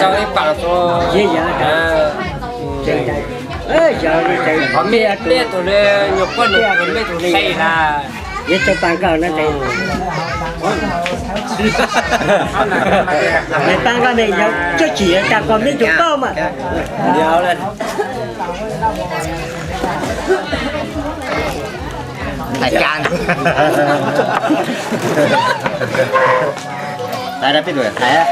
Rau ib pam tus. Qhov mej peb tus li nyuag quaj nws tus mej tus li na. Yog tau pas nkauj no ces, nws pas nkauj ne yog coj tsim tas kom mej tus paub mas. Thaiv cas. Thaiv rau peb tus thaiv.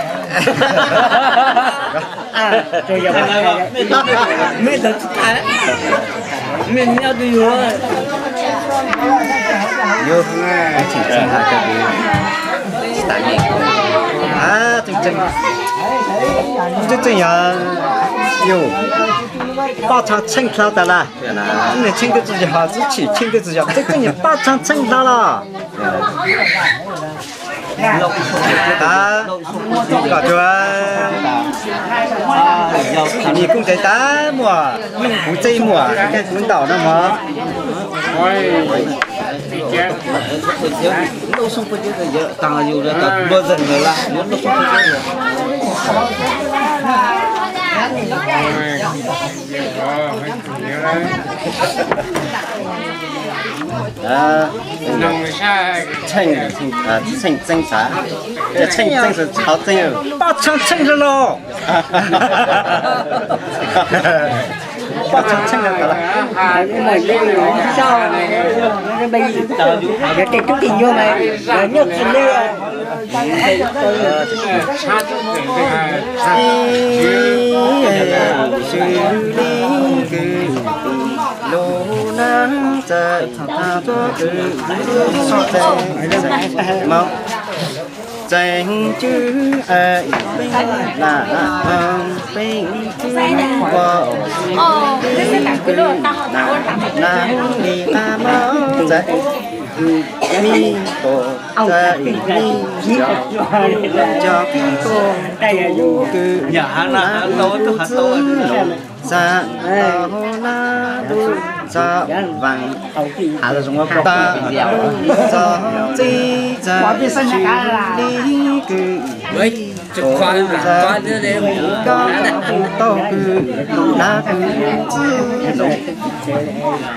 Mej tus tsis thaiv, mej nyob twj yug. Yus, tsis txheej has rau kuv, tsis tas nej. Txheej txheej, txheej txheej yog yus paj tshaj tsheej dlhau tas las. Txheej twg txheej twg tsis yog, txheej twg txheej twg tsis yog, txheej txheej yog paj tshaj tsheej dlhau los. Kom cuag, kuv niag kooj tes tas muaj, kuv txej muaj, kuv ntaus no mog. Tsheej, tsheej txeeg xav, tsheej txeeg xav, txheej, paj tshaj tsheej dlhau los. Paj tshaj tsheej dlhau los. Yog tej tub tej nyuag mas yog nyob tsis li. Ib, swb li kws lub nab txawm tha tuaj kws txeeg, txeeg maum, txeeg cwb, peeb lam, peeb cwb npom, li kws nab, nab li qab maum txawm, mi pom txawm mi cov, cov kub tuaj kws nab kub txwb no. Txam tau nab lub txam vaas, tas lub txam txib txam li kws, txam kub tau kws nab kub txwb no.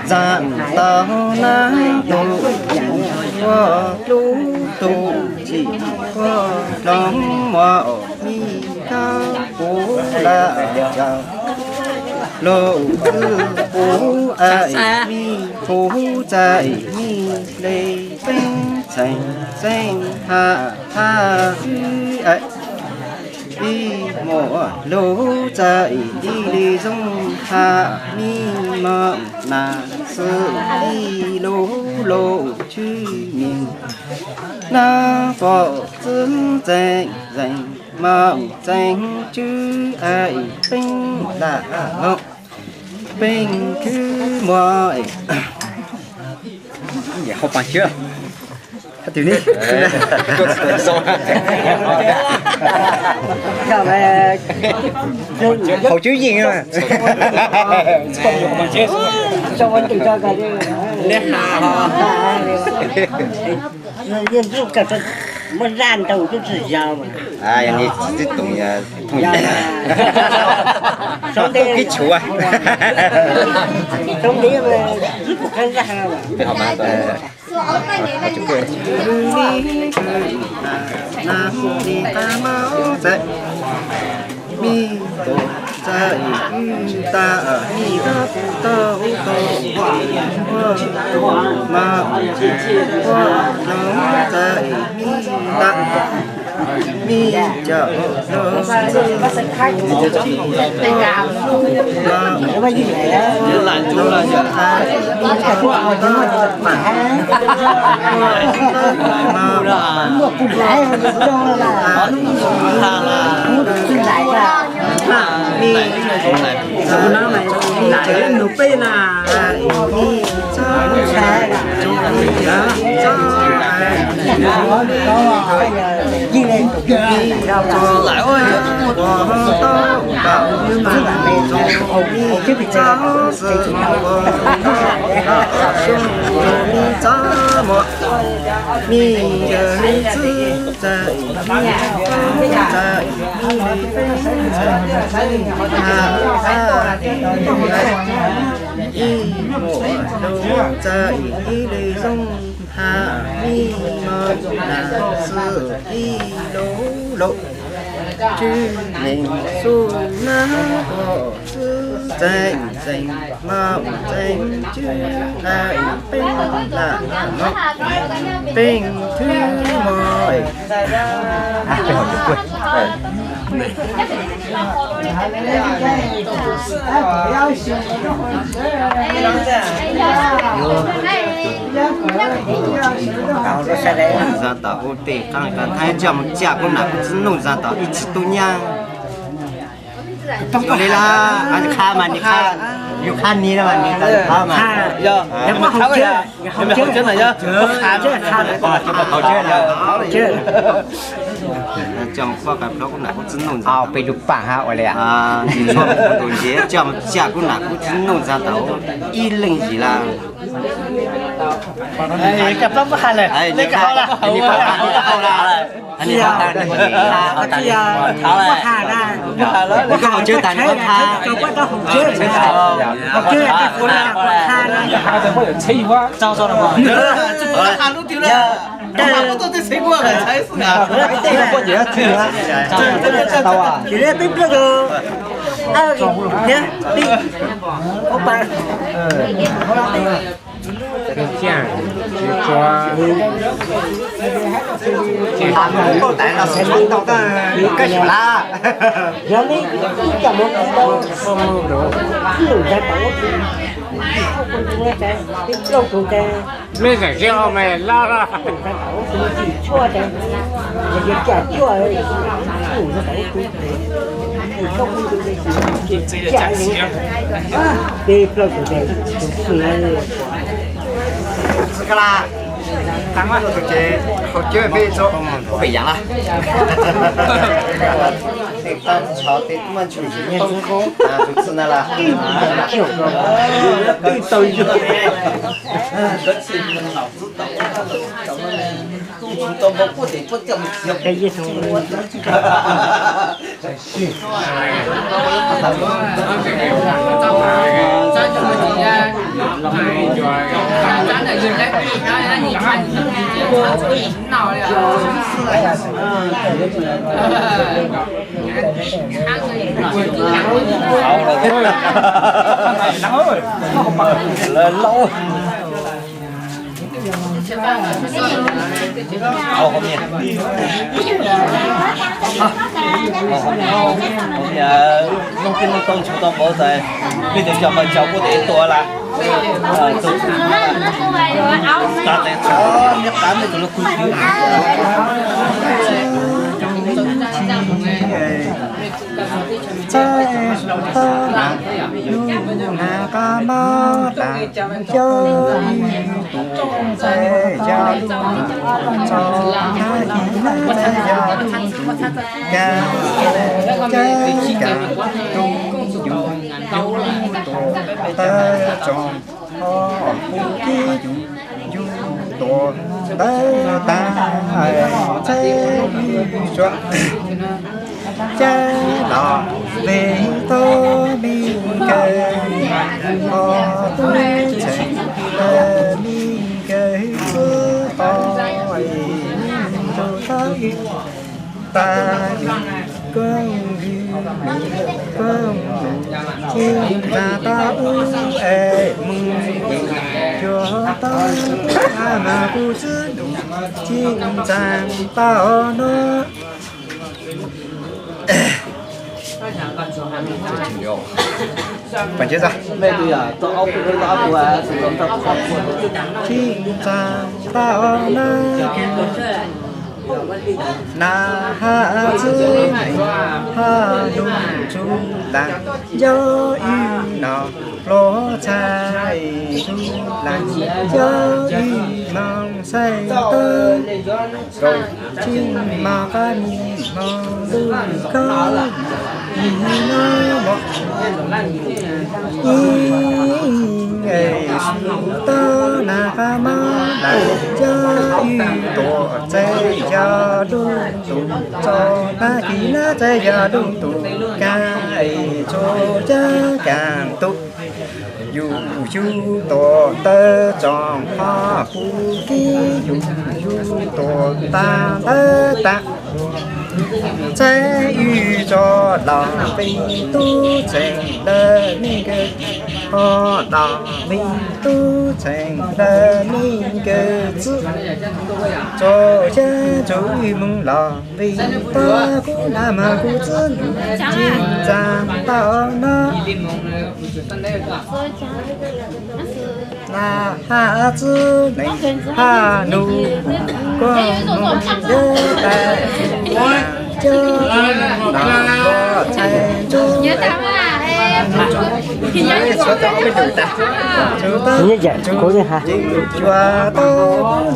Txam tau nab tus, ua lub tus tsim, ua loo muab mi kab puv lawm, lub txwb puv, mi puv txam mi le peeb txheej txeeb ha ha. Ib muam lub txam ib li zoo ha mi mob nas xwb ib lub lub tswb mi. Nab pom txwb txeeg zeeg mob txeeg tswb peeb lam mob peeb khwb muab hauv pas tswb. Hauv tswb yeej. Muab zaj ntau twb tsis yog. Yog li tsis tub toom thooj, kib tshuav. Li kws nas li qab maum txawm, mi pom txawm tas mi kab puv tau tau, ua maum ua loo txawm mi tas. Mi cov lus txwj Ib muam lub txawj ib lwm zoo, ha mi mo na xwb ib lub lub. Tswv neeg xub nab ua xwb txeeg txeeg mo txeeg tswv la peb la mo peb thwv mo. Zaj tom ub tej qab ka thaib coj mus caj kuv nam kuv txiv nug zaj tom ib tsis tub nyab. Li la, qha mas nws qha, yus qha ni no mas nws qha mas. Coj mus poj qas plob kuv nam kuv txiv nug ntxov. Peb lub pam hab ua li. Tus ntsej coj mus caj kuv nam kuv txiv nug ntxov tau ib leej yim lawm. Xwb kab lab, tag tus ces haus cawv peb tso pem yas lawm. Tej tau tshov tej muaj ntshum ntshum nyiaj ntxub tus txwj na las. Lawv lauj. Noj tij noj tau ntshav tau npauv tas, peb tus cov paj cau kuj tes tua las. Tus tas tes txog nyob qab me tus lub kub twb txawj txawj na, yus na qab mob tas cov ib tus ntxhais yog lub txog na, yus na ntxhais yog lub tus cas cas rau yus tuam tawv tso, ho kuv kib yus yus tuam tawv tas txhais suav. Cab los vim tau me kawg, ho tub txheej me kawg xwb ho, rau tau tas koj, koj tsis ntxaa tau ub es mus, cuag tau mas kuv xwb tus tsis ntxaa tau no. Peb twb yog tau ob pua, tau ob pua, tsis txaj tau na, na ha txwv nees ha nus tsuj las, yog ib no hlob txhais tsuj las, yog ib no xais tawb kaum tsib mas qab mis hmo lub khaub ib no mos ib es tau na qab mab las, yog ib tuam txais yog lub tus tso, pab kis na txais yog lub tus kav es tso cab kav ntuj. Yus xyu tuam tawb tso ho kuv kib, yus xyu tuam tas tawb tas, txais ib tso los peb tub txheej lawv me nkawd, ho los me tub txheej lawv me nkawd txwb, tso xyab tso ib moog los peb tub kuv na mas kuv txwb nus tsis txaj tau no. Na ha txwv nees ha nus, kuj nus yawg tais coj los txhais ntsuj, txhua tau ob peb lus tas, txhua tau ces cuag tau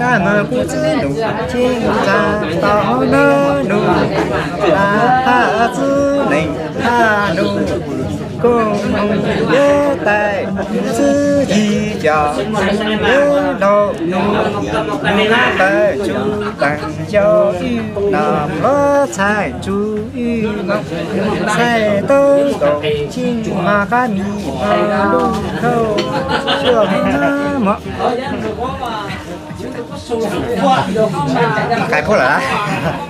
na mas kuv txwb nus tsis txaj tau na nus. Na ha txwv nees ha nus, kuj nus yawg tais txwv yig cov yawg laus nus, nus tawm tsuj tees yog ib no hlob txhais tsuj ib no, txhais tawb kaum tsib mas qab mis hmo lub khaub cuaj hmo na mos. Qais puag lawm.